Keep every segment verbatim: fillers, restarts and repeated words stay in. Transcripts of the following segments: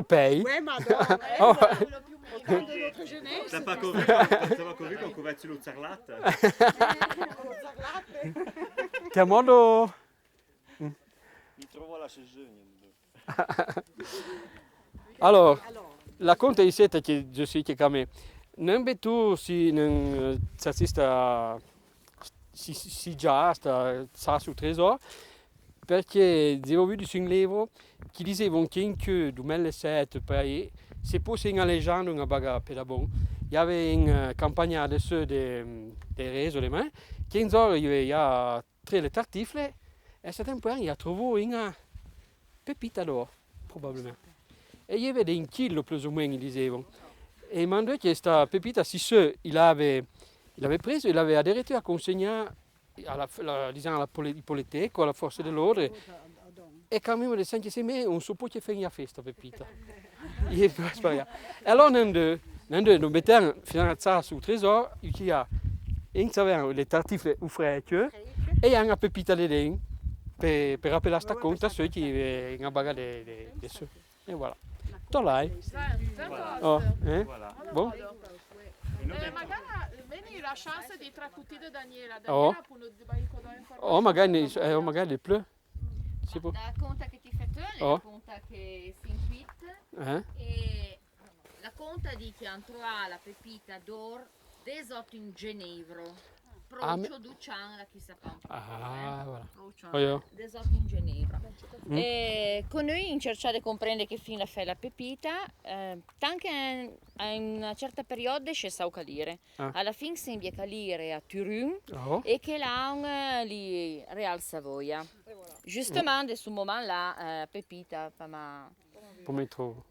Pei. Ouais, mais attends, hein, oh, ouais. Au temps de notre jeunesse. T'as pas encore vu quand, t'as pas encore vu quand on couvait sur l'eau de Sarlat ? Chiamando. Mi trovo la sesione. Alors, la conta i seta que je sais que quand même. N'en betu si n'en, eh, sa sista si, si, si già sta, sa su trésor, perché avevo vu su un livro che diceva che in que du mille sette, poi, se posse in alejando una baga per da bon, i ave in, eh, campagna de su de, de reso de me, che in zoro i ave ja tre le tartifle, e se tempo i a trovo una pepita d'or, probablement. E i vede in chilo, plus o meno, i diceva. E mando que sta pepita, si se, i l'ave, i l'ave preso, i l'ave addirittura consegna a la, la, disons, a la poli-, politéco, a la force de l'ordre. E quand même de cinq e six mai, on se peut que faire une festa, pepita. I è pas sbalià. E alors, n'en de, n'en de, no metan fin a sa su trésor, i a, in saven, le tartifle u freque, e i a una pepita dedin, per, per appelar sta conta, su que, eh, una baga de, de, de su. E voilà. Tolai. Oh, eh? Voilà. Bon. Eh, magari, veni la chance di tracutire Daniela. Oh. Daniela, pour nous, oh, magari, eh, oh, magari le pleu. Si po. La conta que ti fé te, la conta que si incuite. Eh? E la conta di que i a troà la pepita d'or dezot in Genevro. Procio du Chan, la qui sa pa. Ah, voilà. Procio. Dezot in Genevro. E con noi in cercà de comprendre que fin l'a fé la pepita, eh, tant que a una certa perioda se sa u calire. Ah. A la fin sembie calire a Turin e que l'an, eh, li Real Savoia. Justement, de su moment là, eh, pepita, pa ma... Come trovo?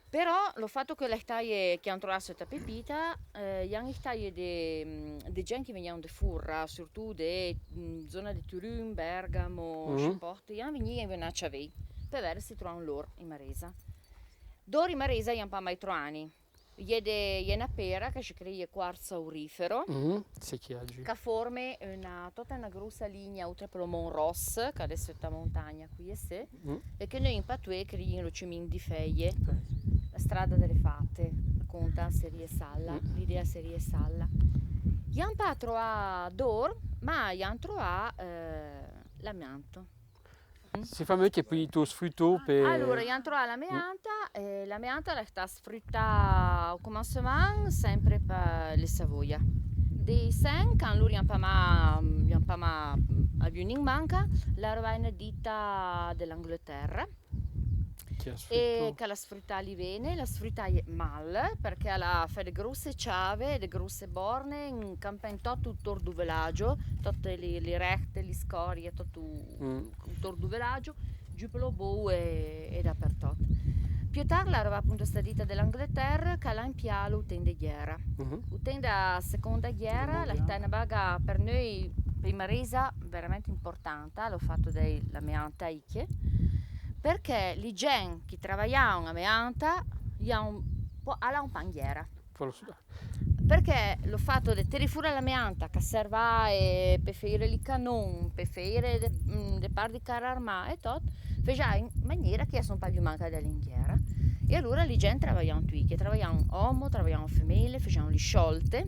Però lo fato que l'è staie, que i a troà sta pepita, eh, i a staie de, mm, de gent que vegnan de fora, surtout de, mm, zona de Turin, Bergamo, Sceporte, i a vegnì e vena a Ciavei, per vede se troan l'or in Maresa. D'or in Maresa i a pa mai troani. I è de, i è na pera que se cree quarzo aurifero, que forme una, tota una grossa linea, oltre per lo Mont Ross, que adess è ta montagna qui e se, e que noi in patois cree lo chemin di feie, la strada delle fate, la conta serie salla, l'idea serie salla. I a pa troà d'or, ma i a troà, eh, l'amianto. Se fa mieu que poi tu sfruto pe... Allora, i a troà l'amianta, e l'amianta l'è sta sfrutà au comencement sempre pe le Savoia. De sen, can lur i a pa ma, i a pa ma aviù nin manca, l'è rivà una dita de l'Angleterra. E que l'a sfrutà li vene, l'a sfrutà mal, perque l'a fé de grosse ciave, de grosse borne, in campà in tot u tor du velagio, tote li, li rehte, li scorie, tot u tor du velagio, giù pe lo bou e, e dapertot. Più tard l'è rivà apunto sta dita de l'Angleterra, que l'a impià u ten de guerra. U ten da seconda guerra, l'è sta una baga per noi, pe i Maresa, veramente importanta, lo fato de l'amianta, perque li gent que travaian a meanta, i a un po, a la un pa in guerra. Perque lo fato de tere fura la meanta, que servae pe feire li canon, pe feire de, mm, de par di car armà e tot, feja in maniera que i a son pa più manca de la guerra. E alora li gent travaian tui, que travaian omo, travaian femele, fejan li sciolte,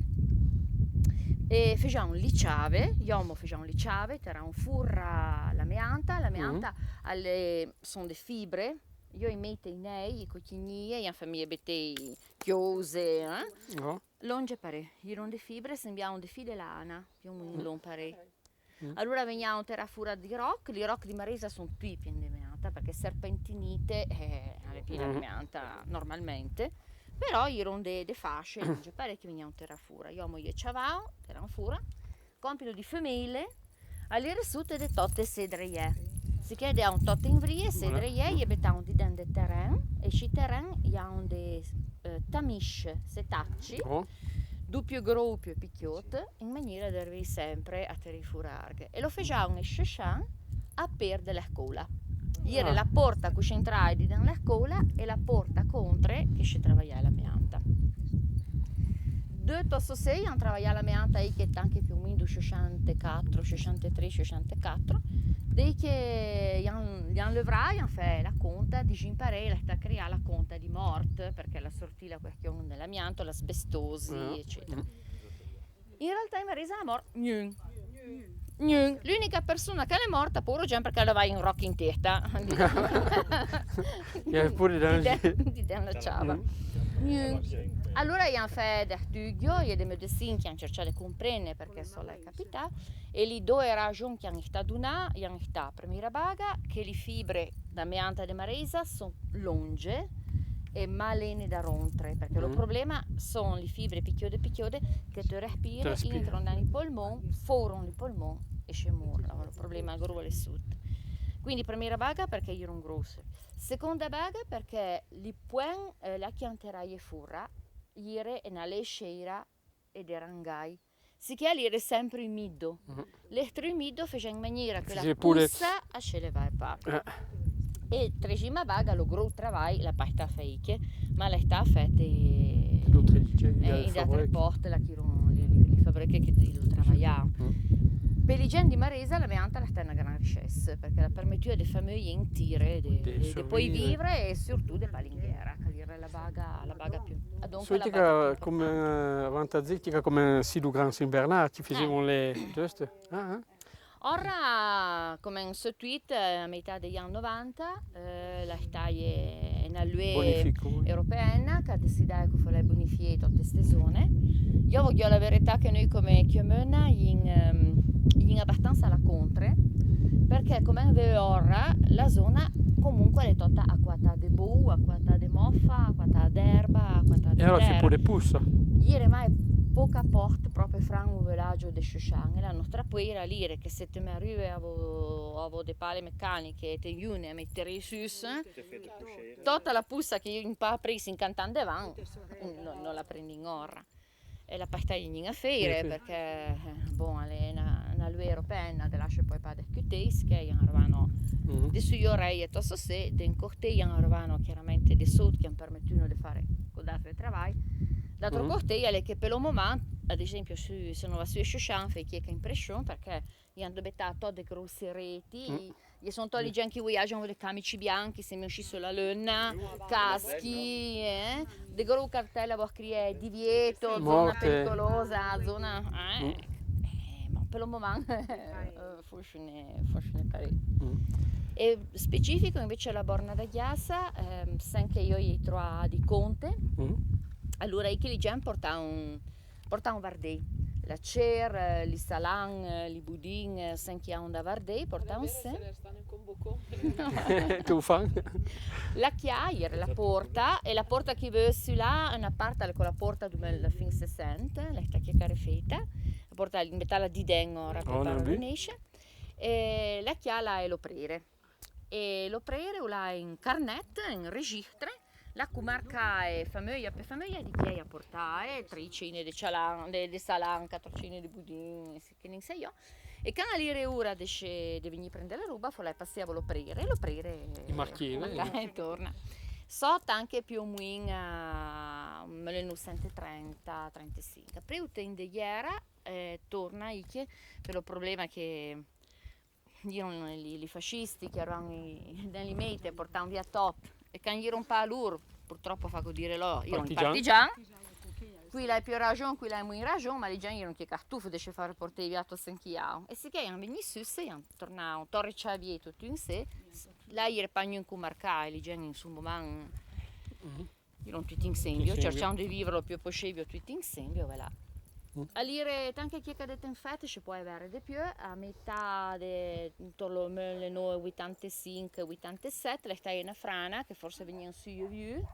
e fejan li ciave, i omo fejan li ciave, teran fura la meanta, la meanta, alle son de fibre, i o i mete i nei, i cochinie, i a famie betei chiose, eh? Lon ge pare, i ron de fibre, sembiaon de fi de lana, più o meno lon pare. Alora vegnaon terà fura di roc, li roc di Maresa son tui pien de meanta, perque serpentinite, eh, alle pien de meanta normalmente, però i ron de, de fasce, lon ge pare que vegnaon terà fura, i omo i e ciavaon, teran fura, compito di femele, a li resute de tote sedreie. Sicché deaon tote in vrie, sedreie, i e betaon di den de teren, e si teren i aon de, eh, tamiche, setacci, du più gro, più picchiot, in maniera de rivei sempre a tere fura arghe. E lo fejaon e scioscian a per de la scola. Iere la porta que se entrae di den la scola e la porta contre que se travaiae la meanta. De tot so se i an travaià la meanta, i que tanque più o meno du sessantequatro, sessantetré, sessantequatro, Dei que i an, i an levrà, i an fé la conta, dijin parèi, l'è stà crià la conta di mort, perché la sortì la question de l'amianto, l'asbestosi, eccetera. In realtà, in Maresa la mort, gnun. Gnun. L'unica persona che l'è morta, poro Gian, perché l'aveva un roc in testa. Che pure di den la ciava. Gnun. Allora i an fé de studio, i de medecin che i an cercià de comprene perché so l'è capità, e li doe rajon che i an stà dunà, i an stà, premira baga, che li fibre da meanta de Maresa son longe e malene da rontre, perché lo problema son li fibre picciode picciode che te respire, intron dan i polmon, foron i polmon e se mor. Lo problema gro l'è sut. Quindi premira baga perché i ron grosse. Seconda baga perché li puen, eh, la chianteraie fura, ire e na lecheira e de rangai. Sicché l'ire sempre umido. L'è tre umido fece in maniera che la pussa a se levà e pa. E tresima baga, lo gro travai, l'è pa stà fé iche, ma l'è stà fé te, eh, in de altre porte, là che ron, li, li, li fabreche che lo travaià. Pe li gen di Maresa, la meanta l'è stà na gran richesse, perché l'è permetùa de fameuie intire de, de, de poi vivre e surtù de pa lì in guerra, che l'ire la baga, la baga più. Adonca la baga più importante. Come, eh, avantazetica come si du Gran Saint Bernard, che fezevon le, giusto? Ah, eh. Ora, come in so tweet, eh, a metà dei an novanta, eh, la stà ie na lue europeena che a decidà che fo la bonifié tote ste zone. Io voglio la verità che noi come Chiomona in, ehm, in abbastanza la contre, perché come veo ora la zona comunque l'è tota acquata de bou, acquata de moffa, acquata d'erba, acquata de terra. E allora se pure pussa. Ire mai poca porte proprio fra un villaggio de Shushan e la nostra poeira l'ire che se te me arrive a vo, a vo de pale meccaniche e te iune a mettere i sus, tota la pussa che in pa pris in cantan de van, no, no la prendi in ora. E la pa stà gnun a feire, perché, eh, bon, l'è na, na lue europeena, de lasce poi pa de cuteis, che i an rovano de su io rei e tosso se, de in corte i an rovano chiaramente de sot, che an permetùno de fare co d'altre travai. D'altro corte, l'è che pe lo momant, ad esempio, su, se no va su Shushan, fé chieca impression, perché i an dobetà tot de grosse reti, i, i son tot li gen che voiagion de camici bianchi, semo uscì su la luna, caschi, eh, de gro cartelle a vo scrié divieto, zona pericolosa, zona, eh, eh, ma pe lo momant, eh, foschine, foschine paré. E specifico invece la Borna da Ghiassa, ehm, sen che io i troa di conte, allora i che li gen porta un, porta un vardei. La cer, eh, li salan, eh, li budin, eh, sen chi a onda vardei, porta un se. Tu fan? La chiaire, la porta, e la porta che ve su là, na parte con la porta dove la fin se sente, la sta che care feita. La porta in metà la di den ora per parlo nesce. E la chiala è lo prere. E lo prere u l'à in carnet, in registre, la cumarca e fameuia pe fameuia di chi a portà, e tricine de cialan, de, de salan, catrocine de budin, che nen sai io. E can a l'ire ura de, de vegnì prende la roba, fo la passea lo prere, lo prere e torna. Sot anche più o meno a mille novecento trenta, trentacinque. Preu te in de guerra, eh, torna iche, per lo problema che Iron li, li fascisti che eran i, den li mete, portan via tot. E can iron pa lur, purtroppo fa co dire lo, iron partigian. Qui l'hai più ragion, qui l'hai moins ragion, ma li gen iron che cartuf de se fare portare via tot sen chi iao. E si che ian vegnì su, se ian tornà, torre Ciavier, tutto in se, là ire pa gnun cumarcà, e li gen in su moment. Iron tutti insembio, cercian de vivere lo più possibile tutti insembio, voilà. A l'ire, tanche chi che de ten fete, se può avere de più, a metà de, intorno al mille nove ottanta e cinque, ottanta e sette, l'è stà na frana, che forse vegnian su io viu,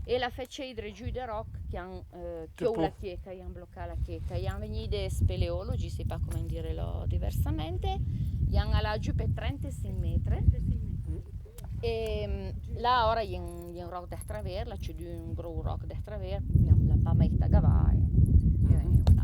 e la fece idre giù de rock, che han, eh, chiou la chieca, i han bloccà la chieca, i han vegnì de speleologi, se pa come dire lo diversamente, i han alà giù per trentacinque metri. E, mm, là ora i è un, i è un roc de traver, là c'è un gro roc de traver, i han la pa mai sta gavà, e, e voilà.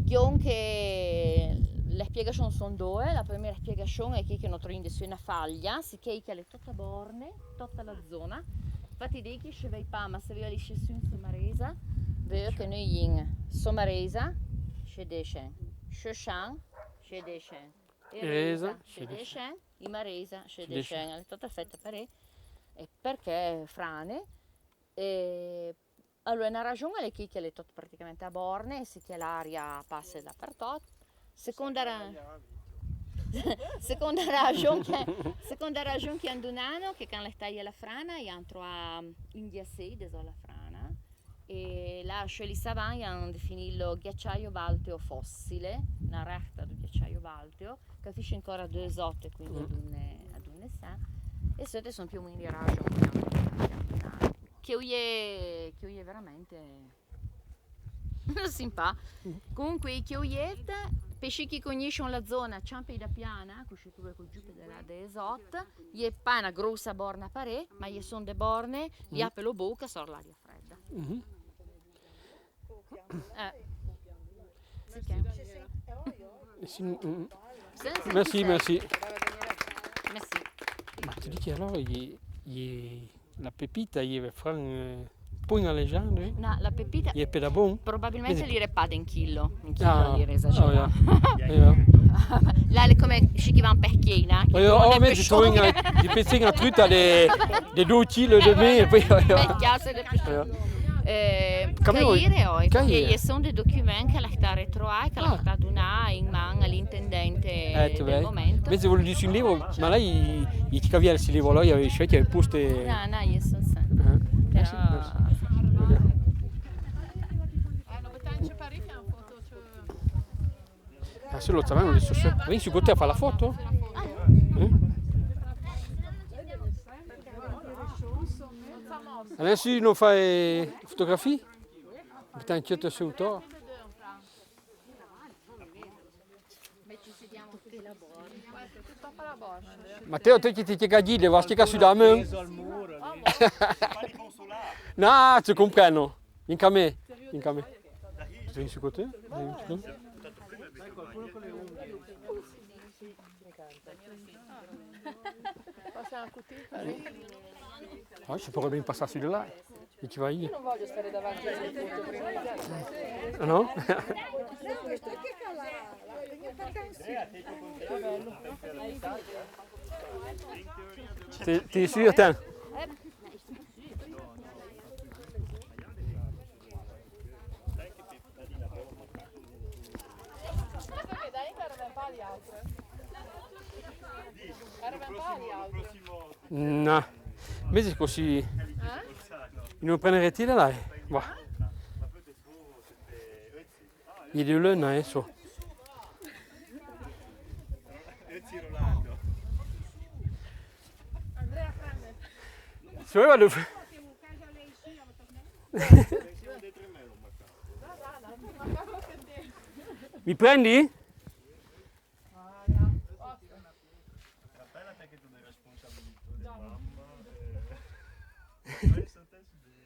Chion che le spiegazioni son doe, la primera spiegazione è che, che no troin de su na faglia, si che, che l'è tota Borne, tota la zona. Infatti dei che se vei pa, ma se vei lì su in Somaresa, veo che noi in Somaresa, se descen, Shoshan, se descen. Eresa, Eresa, Chedechén, Imaresa, Chedechén, l'è tota fèta paré, e perché frane, e alora, na rajon l'è chi, che l'è tot praticamente a borne, e si che l'aria passe dapertot. Seconda ra-, seconda rajon che, seconda rajon che an donano, che can l'è taie la frana, i an troà un ghiassé dezò la frana, e là, cheu li savàn, i an definilo ghiacciaio balteo fossile, na rèhta do ghiacciaio balteo, che fise ancora dezot, quindi a donne, a donne sa, e sete son più o meno i rajon che an, che an donano. Che o ie, che o ie veramente simpà. Comunque, i Chioiet, pe chi che cognisson la zona, Ciampe da Piana, cusì tu vedi giù pe de là dezot, i è pa na grossa borna paré, ma i è son de borne, li apelo bouca, sor l'aria frèdda. Eh. Sì, mm, mm. Merci, merci. Merci. Ma ti di che alora i, i La pepita, i è fran, eh, pon a legendre, eh? No, la pepita. I è pe da bon? Probabilmente l'ire pa de un chilo, un chilo l'ire esagerà. Là l'è come chi che van per Chiena, che oh, me di pezzin a truta de, de dou chilo de me, e poi, oh, me chiasse de più. Eh, caire, oh, che i è son de document che l'è stà retroà, che l'è stà donà in man a l'intendente del momento. Invece volevo dire sul libro, ma lei, i, i, che aveva il libro, lei aveva scelto il posto. No, no, i è son sa. Ah, sì, però sì. Ah, se lo trovano adesso, se... Vieni su con te a fare la foto? Eh? Adesso io non fai fotografie? Putain, inquiète, c'est autant. Matteo, te che ti, che gagide, va, che su da me. No, te compreno. Incamé, incamé. Vieni su con te. Oh, ci pourrait bien passer celui-là. E ti va? Io non voglio stare davanti a quel punto prima di... Ah, no? Ti, ti, sì, attends. No. Invece così. Eh? Non prendere tiro là, eh. Va. I è de luna, eh, so. Se vado. Mi prendi?